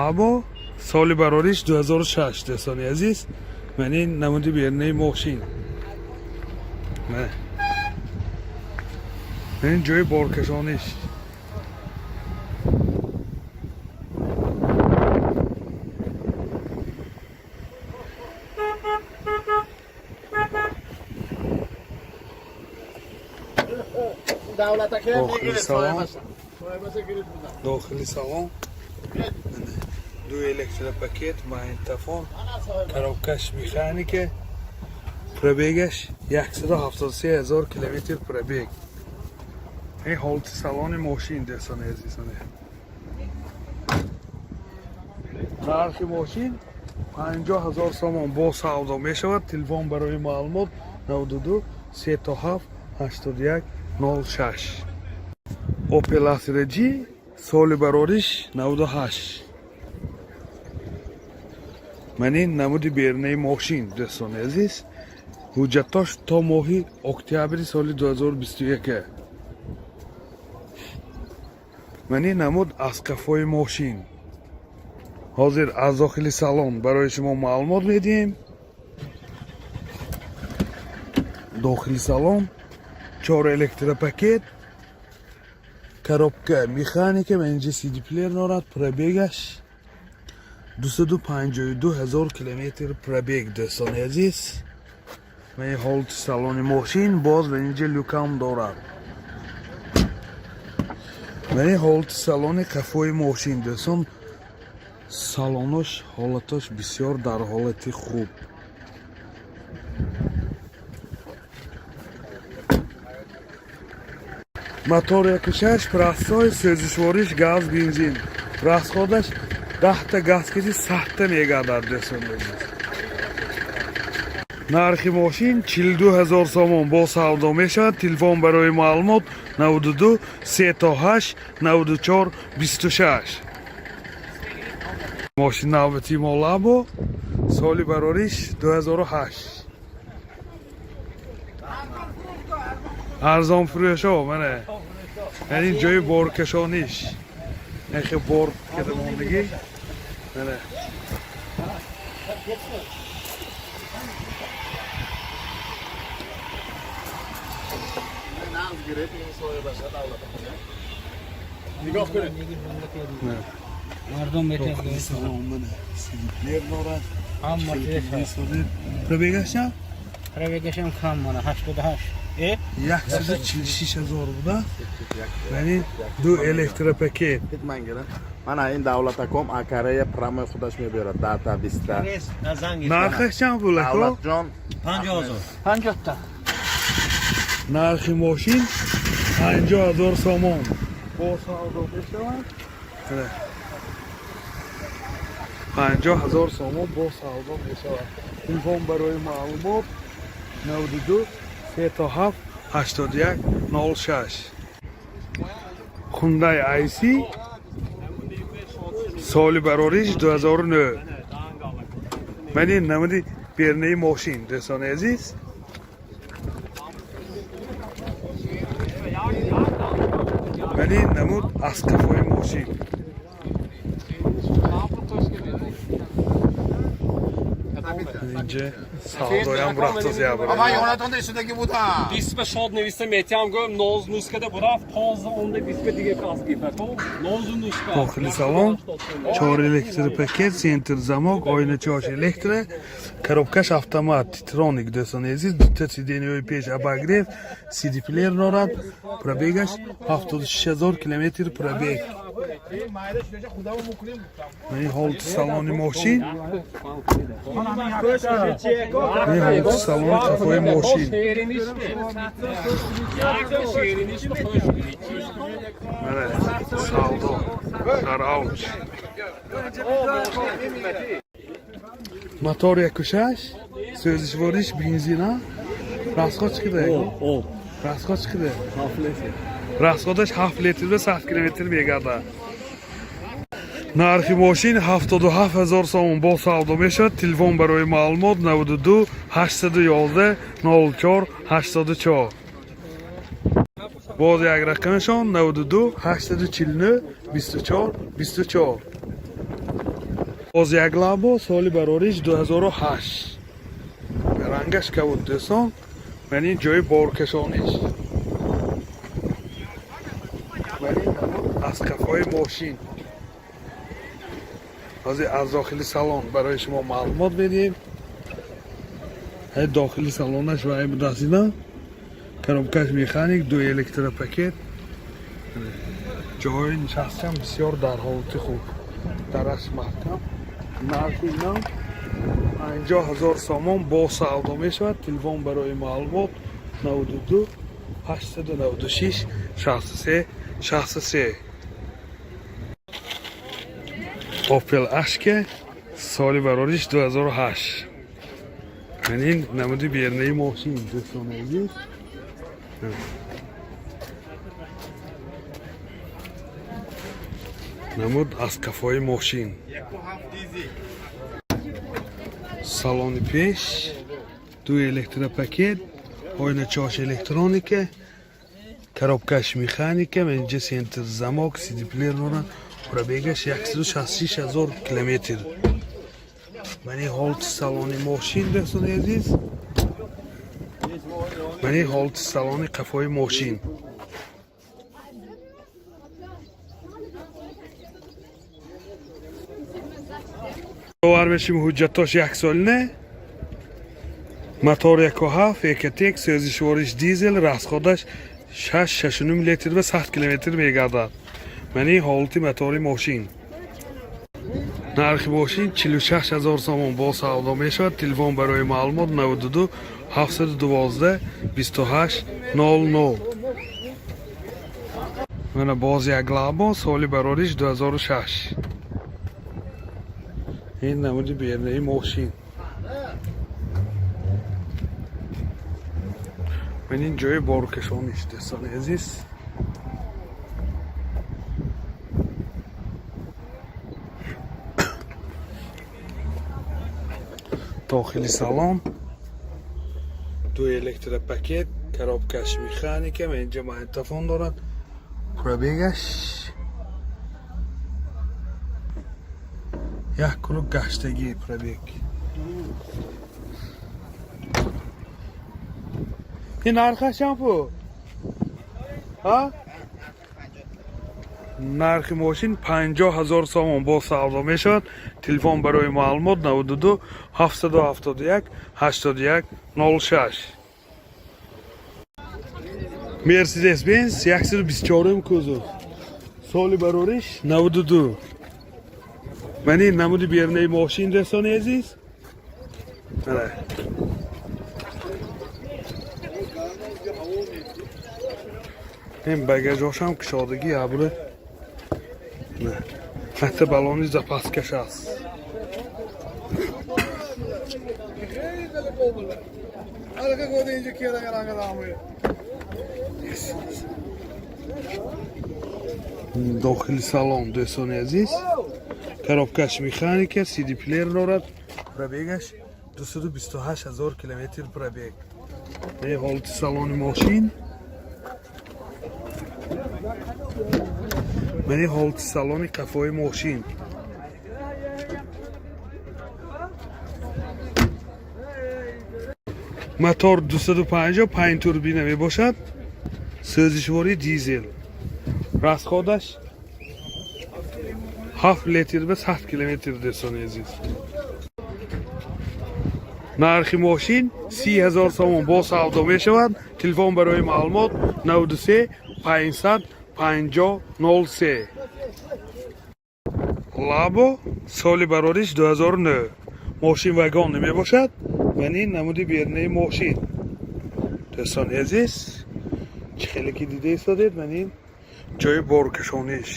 Лабо, соли барориш 2006. Дӯстони азиз, ман ин намуди берунаи мошин. Ман ин ҷои боркашониш. Дохили салон, дохили салон ду электропакет, магнитофон, коробкаш механика, пробегаш 173 ҳазор километр пробег. Ин ҳолати салони мошин, дӯстони азизоне. Нархи мошин 50 000 сомон, бо савдо мешавад. Телефон барои маълумот 92 37 81 06. Opel Astra G, соли барориш 98. Ман ин намуди берунаи мошин, дӯстони азиз. Ҳуҷҷатош то моҳи октябри соли 2021. Ман ин намуд аз қафои мошин. Ҳозир аз дохили салон барои шумо маълумот медиҳем. Дохили салон чор электропакет, коробка механика ва инҷа CD плеер дорад. Пробегаш 252 ҳазор километр пробег, дӯстони азиз. Ва ин ҳолати салони мошин, боз ва инҷа люкам дорад. Ва ин ҳолати салони қафои мошин, дӯстон. Салонош ҳолатош бисёр дар ҳолати хуб. Мотор 1,6, простой, сӯзишвориш газ, бензин. Расходаш 10-та газ кади 100-та мегардад, дӯстони азиз. Нархи мошин 42 000 сомон, бо савдо мешавад. Телефон барои маълумот 92 38 94 26. Мошин навбати мо Лабо, соли барориш 2008. Арзон фурӯшо, мана. Яъне ҷои боркашониш. Яхе бор кардамондагӣ. Мана. Нигоҳ кунед. Мардум Дохили салон, мана. CD плеер дорад. Ҳама чиз. Пробегаш чанд? Пробегашам кам, мана 88. Э? 146 ҳазор буда. Яъне ду электропакет. Мана ин давлатаком акарея прамои худаш мебиёрад дата биста. Нархаш чанд пул, ако? Давлатҷон. 50 000. 50-та. Нархи мошин 50 000 сомон. Бо савдо мешавад. Мана. 50 000 сомон, бо савдо мешавад. Телефон барои маълумот 92 37 81 06. Hyundai IC, соли барориш 2009. Ман ин намуди берунаи мошин, дӯстони азиз. Ман ин намуд аз қафои мошин. Инҷа савдоям рафтоз ябра. Ама ёнатонда истодагӣ будам. 20 ба шод нависта метиҳам, гӯ ноз нускада бурафт, 15 онда 20 ба дига кас гифако нозу нуска. Дохили салон чор электропакет, центр замок, оиначаош электро, коробкаш автомат Титроник, дӯстони азиз. Дута сиденияҳои пеш обогрев, CD плеер дорад. Пробегаш 76 000 километр пробег. Ин ҳолати салони мошин, ин ҳолати салони қафои мошин. Мана савдо дар авҷ. Мотор 1,6, сӯзишвориш бензина. Расход чӣ қадар? Расход чӣ қадар? Расходаш 7 литрда 100 километр мегардад. Нархи мошин 77 000 сомон, бо савдо мешавад. Телефон барои маълумот 92 811 04 84. Боз як рақамашон 92 849 24 24. Боз як Лабо, соли барориш 2008. Рангаш кабуд, дӯстон. Ман ин ҷои боркашониш. Ман ин аз қафои мошин. Ҳозир аз дохили салон барои шумо маълумот медиҳем. Ҳай, дохили салонаш вай будастина. Коробкаш механик, ду электропакет. Ҷои нишастан бисёр дар ҳолати хуб. Дараш маҳкам. Нархи инам 50 000 сомон, бо савдо мешавад. Телефон барои маълумот 92 896 63 63. Opel Ashke, соли барориш 2008. Ман ин намуди бернаи мошин, дӯстони азиз. Намуд аз кафои мошин. Салони пеш, ду электропакет, ойначаош электроника, коробкаш механика, инҷа центр замок, сидиплеер дорад. Пробегаш 166 ҳазор километр. Мани ҳолати салони мошин, дӯстони азиз. Мани ҳолати салони қафои мошин. Бовар мешим, ҳуҷҷатош яксолина. Мотор 1,7 Ecotec, сӯзишвориш дизел, расходаш 6-6,5 литр ба 100 километр мегардад. Мани ҳолати мотори мошин. Нархи мошин 46 ҳазор сомон, бо савдо мешавад. Телефон барои маълумот 92 712 28 00. Мана боз як Лабо, соли барориш 2006. Ин намуди бернаи мошин. Ман ин ҷои боркашониш, дӯстони азиз. Дохили салон ду электропакет, коробкаш механика ва инҷа магнитофон дорад. Пробегаш як круг гаштагӣ пробег. Ин нархаш чанд пул? Ҳа? Нархи мошин 50 000 сомон, бо савдо мешавад. Телефон барои маълумот 92 771 81 06. Мерседес Бенз 124 кузов, соли барориш 92. Ман ин намуди бернаи мошин, дӯстони азиз. Ана. Ин багажошам кушодагӣ абри. Ҳатто балони запаскаш аст. خیلی دل قابله الکه گوده اینجا کیه رنگ رنگ دامه. Дохили салон, дӯстони азиз, коробкаш механика, CD плеер дорад. Пробегаш 228 ҳазор километр пробег. Е ҳолати салони мошин. Мани ҳолати салони қафои мошин. Мотор 250 панҷ турбина мебошад, сӯзишворӣ дизел, расходаш 7 литр ба 100 километр. Дӯстони азиз, нархи мошин 30 000 сомон, бо савдо мешавад. Телефон барои маълумот 93 500 50 03. Лабо, соли барориш 2009, мошин вагон мебошад. Ва ин намуди бернаи мошин, дӯстони азиз, чӣ хеле ки дида истодед. Ман ин ҷои боркашониш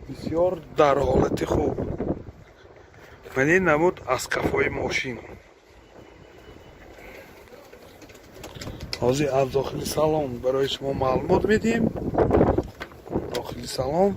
бисёр дар ҳолати хуб. Ман ин намуд аз қафои мошин. Ҳозир аз дохили салон барои шумо маълумот медиҳем. Дохили салон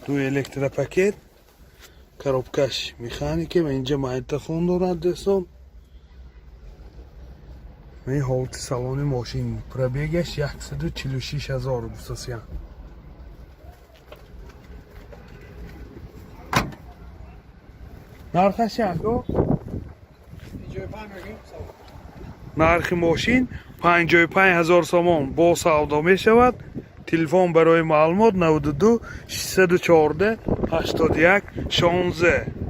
ду электропакет, коробкаш механика ва инҷа магнитофон дорад, дӯстон. Ин ҳолати салони мошин. Пробегаш 146 ҳазор гуфтасиян. Нархаш чанд, ко? 55 мегем. Нархи мошин 55 ҳазор сомон, бо савдо мешавад. Телефон барои маълумот 92 614 81 16.